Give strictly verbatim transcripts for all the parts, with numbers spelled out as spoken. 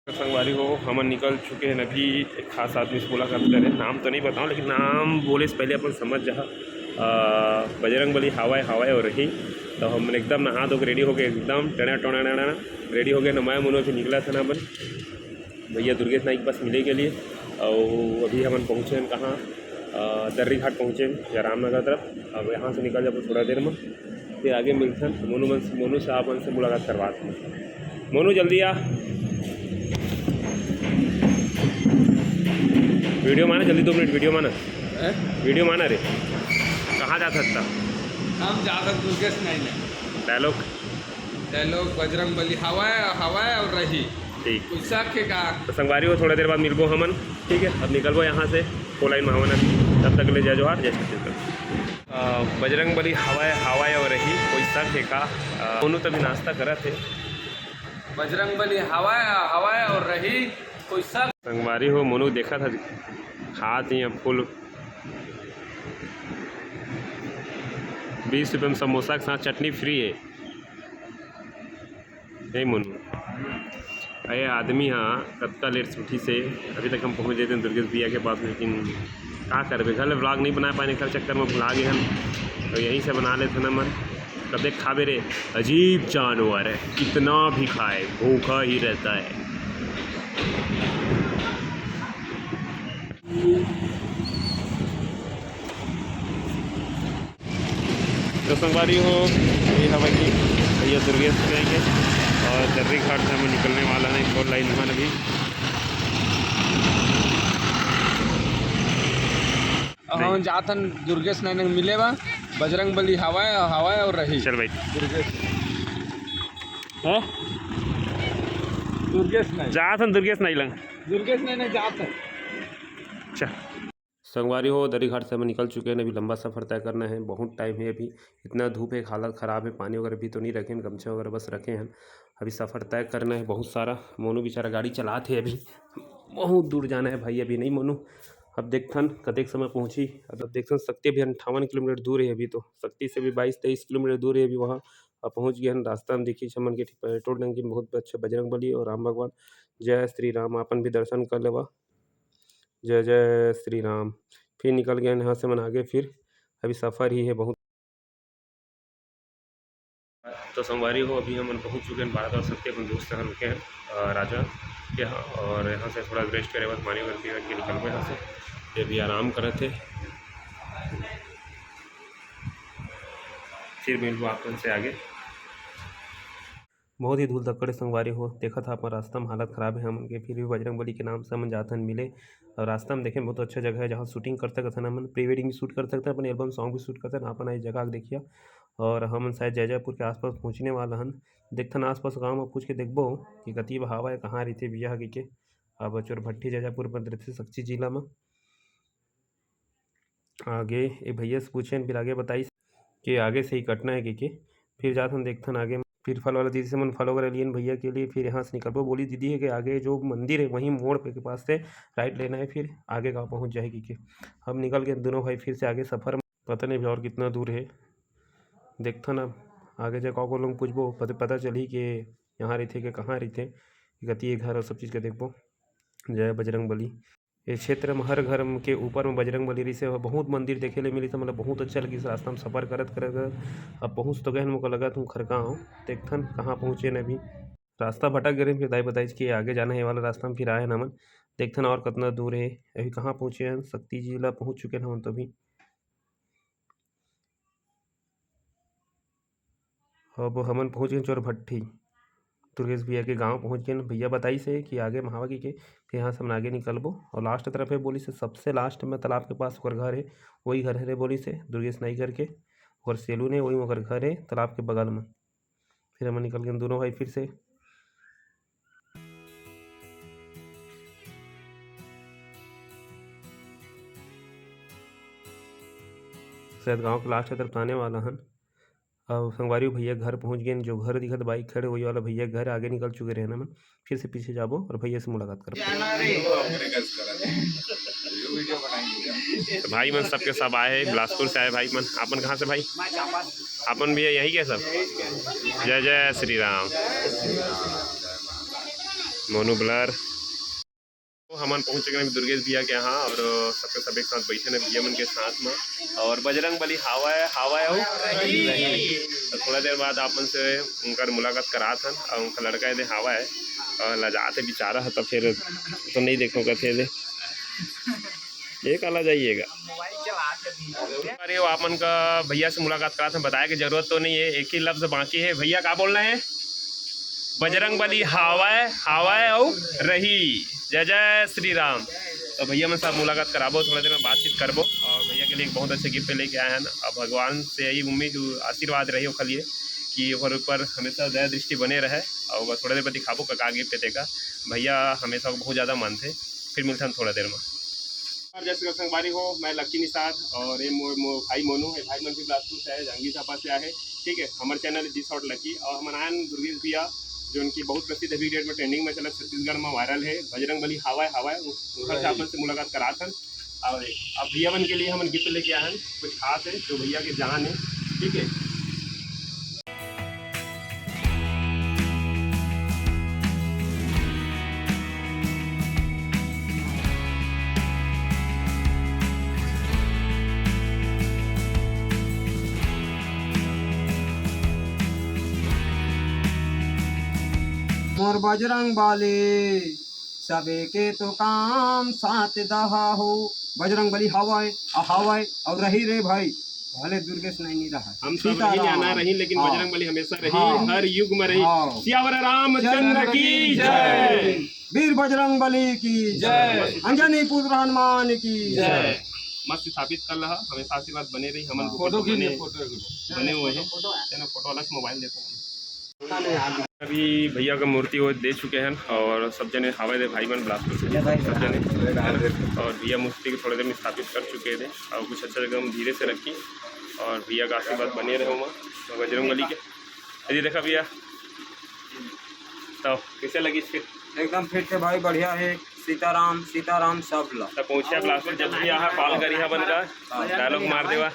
संगवारी हो, हमन निकल चुके हैं अभी। एक खास आदमी से मुलाकात करे, नाम तो नहीं बताऊँ, लेकिन नाम बोले से पहले अपन समझ जा। अ, बजरंग बली हावय, हावय और रही। तो हमन एकदम नहा धो के रेडी हो गए, एकदम टना टना टना रेडी हो गए। नमाय मुनो भी निकला था ना अपन भैया दुर्गेश नाई के पास मिले के लिए। और अभी हमन पहुँचे हैं कहाँ? अ, दर्री घाट पहुँचे हैं या रामनगर तरफ। अब यहाँ से निकल जाबो थोड़ा देर में, फिर आगे मिलथन। मोनू मन से, मोनू साहब मन से मुलाकात करवात हन। मोनू, जल्दी आ। वीडियो माना, जल्दी, दो मिनट वीडियो माना। हैं? वीडियो माना रे। कहाँ जात हस? हम जात हन दुर्गेश नाई ने। डायलॉग? डायलॉग बजरंग बली हवय, हवय और रही। ठीक। कुछ शक हे का? तो संगवारी हो, थोड़ा देर बाद मिलबो हमन, ठीक है? अब निकलबो यहाँ से, फोर लाइन में हवन अभी। तब तक के लिए जय जोहार, जय छत्तीसगढ़। अ, बजरंग बली हवय, हवय और रही, कोई शक हे का? अ, मोनू तभी नाश्ता करत हे। बजरंग बली हवय, हवय और रही, कोई शक? संगवारी हो, मोनू देखत हे, खात ही फुल। बीस रुपये में समोसा के साथ चटनी फ्री है। नहीं मोनू, अरे आदमी हाँ कतका लेट से उठी से, अभी तक हम पहुँच जाते हैं दुर्गेश भैया के पास, लेकिन का करबे, घर ले व्लॉग नहीं बना पाए, घर चक्कर में भुला गए हम, तो यहीं से बना लेते ना मन। कब देख खाबे रे, अजीब जानवर है, कितना भी खाए भूखा ही रहता है। तो संगवारी हो, ये हवा की भैया दुर्गेश जाएंगे और दर्री घाट से हम निकलने वाला है फोर लाइन में अभी। अब हम जात हन दुर्गेश नाई नंग मिले बा, बजरंग बली हवाए, हवाए और रही। चल भाई। दुर्गेश। हैं? दुर्गेश नाई। जात हन दुर्गेश नाई लंग। दुर्गेश नाई, नाई जात हन। चल। संगवारी हो, दर्री घाट से हम निकल चुके हैं। अभी लंबा सफ़र तय करना है, बहुत टाइम है अभी। इतना धूप है, हालत ख़राब है, पानी वगैरह भी तो नहीं रखे हैं, गमछा वगैरह बस रखे हैं। अभी सफ़र तय करना है बहुत सारा। मोनू बेचारा गाड़ी चलात हे अभी, बहुत दूर जाना है भाई, अभी नहीं मोनू। अब देखथन कतेक समय पहुँची। अब देखथन, सक्ती अभी अंठावन किलोमीटर दूर है अभी, तो सक्ती से भी बाईस तेईस किलोमीटर दूर है अभी वहाँ। अब पहुँच गए हैं रास्ता में, देखिए छमन के ठीक पेट्रोल टंकी में बहुत अच्छे बजरंग बली और राम भगवान। जय श्री राम, आपन भी दर्शन कर लेवा। जय जय श्री राम। फिर निकल गए यहाँ से मन आगे, फिर अभी सफ़र ही है बहुत। तो संगवारी हो, अभी हमन पहुँच चुके हैं बारह और सत्य अपन दोस्त यहाँ रुके हैं, अ, राजा के यहाँ, और यहाँ से थोड़ा रेस्ट करे बाद पानी वानी पी के निकलबो यहाँ से। ये भी आराम करत हे, फिर मिलबो आप मन से आगे। बहुत ही धूल धक्कड़ संगवारी हो, देखत हा अपन रास्ता में हालत खराब है हमन के, फिर भी बजरंग बली के नाम से हमन जाथन मिले। और रास्ता में देखें बहुत अच्छा जगह है जहाँ शूटिंग कर सकत हन हमन, प्री वेडिंग भी शूट कर सकत हन, अपन एल्बम सॉन्ग भी शूट कर सकत हन। अपन आई जगह के देखिया। और हमन शायद जैजापुर के आसपास पहुँचने वाला हन। देखथन आसपास गाँव में पूछ के देखबो कि कति बहावा है, कहाँ रहिथे बिया के। अब चोरभट्टी जैजापुर में रहिथे सक्ती जिला में। आगे एक भैया से पूछेन, फिर आगे बताइस कि आगे से ही कटना है कहिके। फिर जाथन देखथन आगे, फिर फल वाला दीदी से मन फल वगैरह लियन भैया के लिए, फिर यहाँ से निकलबो। बोली दीदी है कि आगे जो मंदिर है वहीं मोड़ पे के पास से राइट लेना है, फिर आगे गाँव पहुँच जाए कहिके। हम निकल गए दोनों भाई फिर से आगे सफ़र में। पता नहीं अभी और कितना दूर है, देखथन अब आगे जाके का लोग पूछबो, पता, पता चलही कि यहाँ रहिथे कि कहाँ रहिथे, गति ये घर और सब चीज़ के देखबो। जय बजरंग बली। ये क्षेत्र में हर घर के ऊपर में बजरंग बली रहिसे, बहुत मंदिर देखे ले मिलिस, मतलब बहुत अच्छा लगिस। रास्ता में सफर करत करत करत अब पहुँच तो गए हन, मोका लगत हूँ खरका हूँ, देखथन कहाँ पहुँचे न अभी। रास्ता भटक गए रहे, फिर दाई बताइस कि आगे जाना है, ये वाला रास्ता में फिर आए हन हमन, देखथन और कितना दूर है, अभी कहाँ पहुँचे हन, सक्ती जिला पहुँच चुके हन हमन तो अभी। अब हमन पहुँच गए चोरभट्टी, दुर्गेश भैया के गांव पहुँच गए। भैया बताइस हे कि आगे महावा कहिके, फिर यहाँ से हमन आगे निकलबो। और लास्ट तरफ है बोलिस हे, सबसे लास्ट में तालाब के पास ओकर घर है, वही घर हरे बोलिस हे दुर्गेश नाई करके, ओकर सैलून है, वही ओकर घर है तालाब के बगल में। फिर हमन निकल गए दोनों भाई फिर से। शायद गांव के लास्ट तरफ आने वाला हन। अब संगवारी हो, भैया घर पहुंच गए, जो घर दिखत बाइक खड़े, वही वाला भैया घर आगे निकल चुके रहे ना मन। फिर से पीछे जाबो और भैया से मुलाकात करबो। तो भाई मन सबके सब आए हैं, बिलासपुर से आए भाई मन। आपन कहाँ से भाई? आपन भी है यही क्या सब? जय जय श्री राम। मोनू ब्लर। तो हमन पहुंच चुके हैं दुर्गेश भैया के यहाँ और सबके सब एक साथ बैठे हैं भैया मन के साथ में। और बजरंग बली हावय, हावय अउ रही। तो थोड़ा देर बाद आप मन से उनकर मुलाकात करात हन और उनका लड़का एदे हावय और लजात हे बेचारा ह, तो फिर तो नहीं देखो कथे दे। ये काला जाइएगा। अरे वो आप मन का भैया से मुलाकात करात हन, बताए के जरूरत तो नहीं है, एक ही लफ्ज बाकी है। भैया का बोलना है? बजरंग बली हावय, हावय अउ रही। जय जय श्री राम। तो भैया मन से मुलाकात कराबो, थोड़ा देर में बातचीत करबो और भैया के लिए एक बहुत अच्छे गिफ्ट लेके आए हैं ना। अब भगवान से यही उम्मीद, आशीर्वाद रही ओखर लिए कि ओखर ऊपर हमेशा दया दृष्टि बने रहे। और बस थोड़ा देर में दिखाबो का, का गिफ्ट देगा। भैया हमेशा बहुत ज़्यादा मानते। फिर मिलते हैं थोड़ा देर में। और जय श्री कृष्ण संगवारी हो, मैं लक्की निषाद और ये मो, मो भाई मोनू है, भाई मन भी बिलासपुर से आए, जांजगीर चांपा से आए, ठीक है। हमारे चैनल है जी शॉट लक्की और हमन आयन दुर्गेश भैया, जो उनकी बहुत प्रसिद्ध अभी डेट में ट्रेंडिंग में चलत, छत्तीसगढ़ में वायरल है, बजरंग बली हावय हावय, उस- उनकर से आप मन से मुलाकात करात हन। और अब भैया मन के लिए हमन गिफ्ट लेके आए हैं, कुछ खास है जो भैया के जान है, ठीक है। मोर बजरंग बली, सबे के तो काम साथ दहा हो। बजरंग बली हवय, आ हवय, अउ रही रे भाई, भले दुर्गेश नहीं, नहीं रहा। हम सब सीताराम। रही जाना रही, लेकिन हाँ। बजरंग बली हमेशा रही, हाँ। हर युग में रही। हाँ। सियावर रामचंद्र चंद्र की की जय। जय। वीर बजरंग बली की जय। अंजनी पुत्र हनुमान की जय। मस्त स्थापित कर लहा, हमेशा आशीर्वाद बने रही। हमन हाँ। फोटो खींच ले, बने, फोटो एक। बने हुए हैं। फोटो है। चलो, फोटो वाला से मोबाइल देखो। अभी भैया का मूर्ति वो दे चुके हैं और सब जने हावय दे भाई मन बिलासपुर से, जय भाई। सब जने। और भैया मूर्ति को थोड़ी देर में स्थापित कर चुके थे और कुछ अच्छा जगह हम धीरे से रखी और भैया का आशीर्वाद बने रहे वहाँ। तो बजरंग बली के, अरे देखा भैया, तो कैसे लगी फिर? एकदम फिट है भाई, बढ़िया है। सीताराम, सीताराम सब ला। तो पहुँचे बिलासपुर जब भी यहाँ कॉल करी हमन का, हाँ। डायलॉग मार देवा।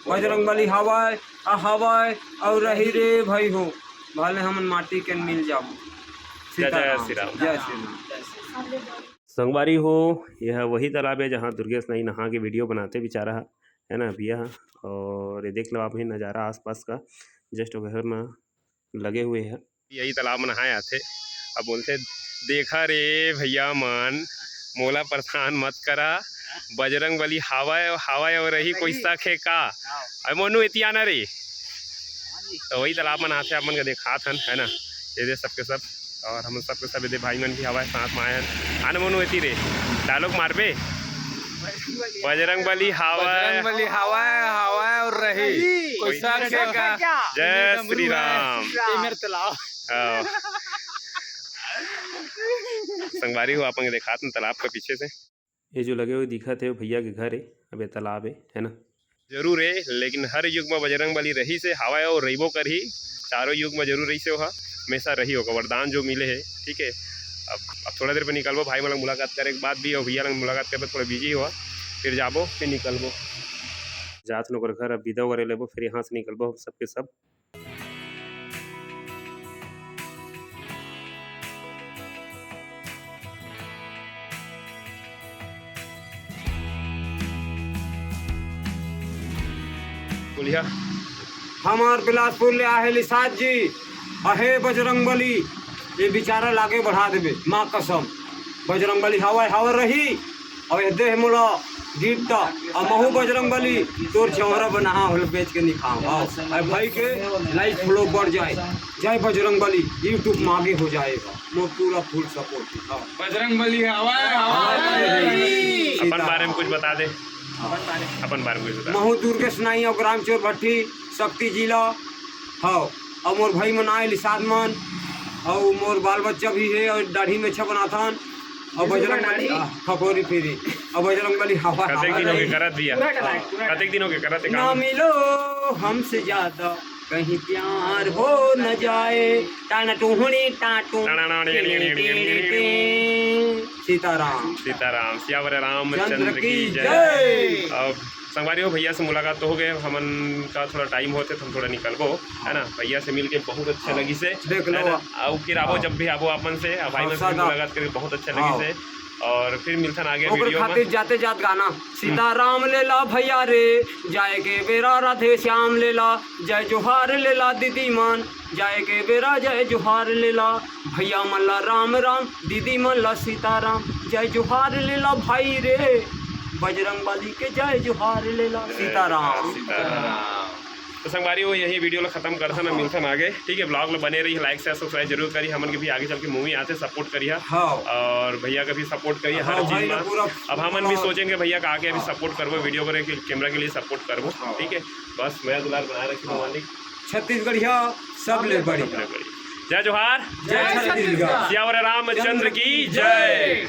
बजरंग बली हवय, आ हवय, अउ रही रे भाई हो, भले हमन माटी के मिल जाबो। जय जय सीताराम। श्री राम। जय श्री राम। संगवारी हो, यह वही तालाब है जहाँ दुर्गेश नहीं नहा के वीडियो बनाते बेचारा है, है ना भैया? और ये देख लो आप ही नज़ारा आसपास का, जस्ट घर में लगे हुए हैं। यही तालाब में नहाए आथे। अब बोलथे, "देखा रे भैया मन, मोला परेशान मत करा, बजरंग बली हावय, हावय और रही, कोई शक है का?" अरे मोनू, एती आना रे। तो वही तालाब में नहाथे, आप मन का देखात हन, है ना? ये दे सबके सब, और हम सबके सब ये दे भाई मन भी हवय, साथ में आए हन। आना मोनू, एती रे, डायलॉग मारबे। बजरंग बली हावय। बजरंग बली हावय, हावय और रही। कोई कोई शक है का? जय श्री राम। ये मेरे तालाब। हाँ। संगवारी हो, आप मन के देखात हन तालाब के पीछे से। ये जो लगे हुए दिखत हे, वो भैया के घर हे। अब ये तालाब हे, है ना? जरूर हे, लेकिन हर युग में बजरंग बली रहिस हे, हावय और रहिबो करही। चारों युग में जरूर रहिस हे, ओहा हमेशा रही, ओकर वरदान जो मिले हे, ठीक हे। अब, अब थोड़ा देर पे निकलबो, भाई मन लंग मुलाकात करे के बाद भी, और भैया लंग मुलाकात करे, थोड़ा बिजी होहा, फिर जाबो, फिर निकलबो। जात हन ओकर घर, अब बिदा वगैरह लेबो, फिर यहाँ से निकलबो हम सबके सब। बोलिया। हमार बिलासपुर ले आहे निषाद जी, अहे बजरंग बली, ये बेचारा लागे बढ़ा देबे, माँ कसम। बजरंग बली हवय, हवय रही, अउ ये देह मोला गिफ्ट, अउ महू बजरंग बली, तोर छौहरा बनाहा होल बेच के निखाव। हाँ, अउ भाई के लाइक फॉलो बढ़ जाए। जय बजरंग बली, YouTube में आगे हो जाएगा, मोर पूरा फुल सपोर्ट। हाँ। बजरंग बली हवय, हवय। अपन बारे में कुछ बता दे। हाँ। अपन बारे में कुछ बता। महू दुर्गेश नाई अउ ग्राम चोर भट्टी, सक्ती जिला। हाँ, अउ मोर भाई मन आए निषाद मन, अउ मोर बाल बच्चा भी हे, अउ दाढ़ी मेछा बनाथन, अउ बजरंग बली, हाँ, खकोरी फिरी, अउ बजरंग बली हवा, कतेक दिन होगे करत भैया? पूरा टलाक, पूरा कतेक दिन होगे करत हे ना काम? मिलो हमसे ज्यादा कहीं प्यार हो न जाए। टाना टूहनी टाटू। टाना टाना टिन टिन टिन टिन। सीताराम। सीताराम, सियावर रामचंद्र चंद्र की की जय। जय। अब संगवारी हो, भैया से मुलाकात तो हो गए, हमन का थोड़ा टाइम होते तो हम थोड़ा निकलबो, है ना। भैया से मिलके बहुत अच्छा लगिस हे, देख लो। है ना। और फिर आबो, जब भी आबो आप मन से, अब भाई मन से हाँ, भी मुलाकात करके बहुत अच्छा लगिस हे। और फिर मिलथन आगे ओकर वीडियो में। खातिर जाते जात गाना, सीताराम लेला भैया रे, जाए के बेरा राधे श्याम लेला, जय जोहार लेला दीदी मन, जाए के बेरा जय जोहार लेला, भैया मन ला राम राम, दीदी मन ला सीताराम, जय जोहार लेला भाई रे, बजरंग बली के जय जोहार लेला, सीताराम। सीताराम। तो संगवारी हो, यही वीडियो ला खत्म करथन, मिलथन आगे, ठीक है। ब्लॉग ला बने रही, लाइक शेयर सब्सक्राइब जरूर करी, हमन के भी आगे चल के मूवी आते सपोर्ट करिहा। हाँ। और भैया का भी सपोर्ट करिए हर हाँ, चीज भाई, में। पूरा अब हमन भी सोचेन के भैया का आगे अभी सपोर्ट करबो, वीडियो करे के, कैमरा के लिए सपोर्ट करबो, ठीक है। बस मैं दुलार बनाए रखी मालिक। छत्तीसगढ़िया सबले बड़ी। जय जोहार। जय छत्तीसगढ़। सियावर रामचंद्र की जय।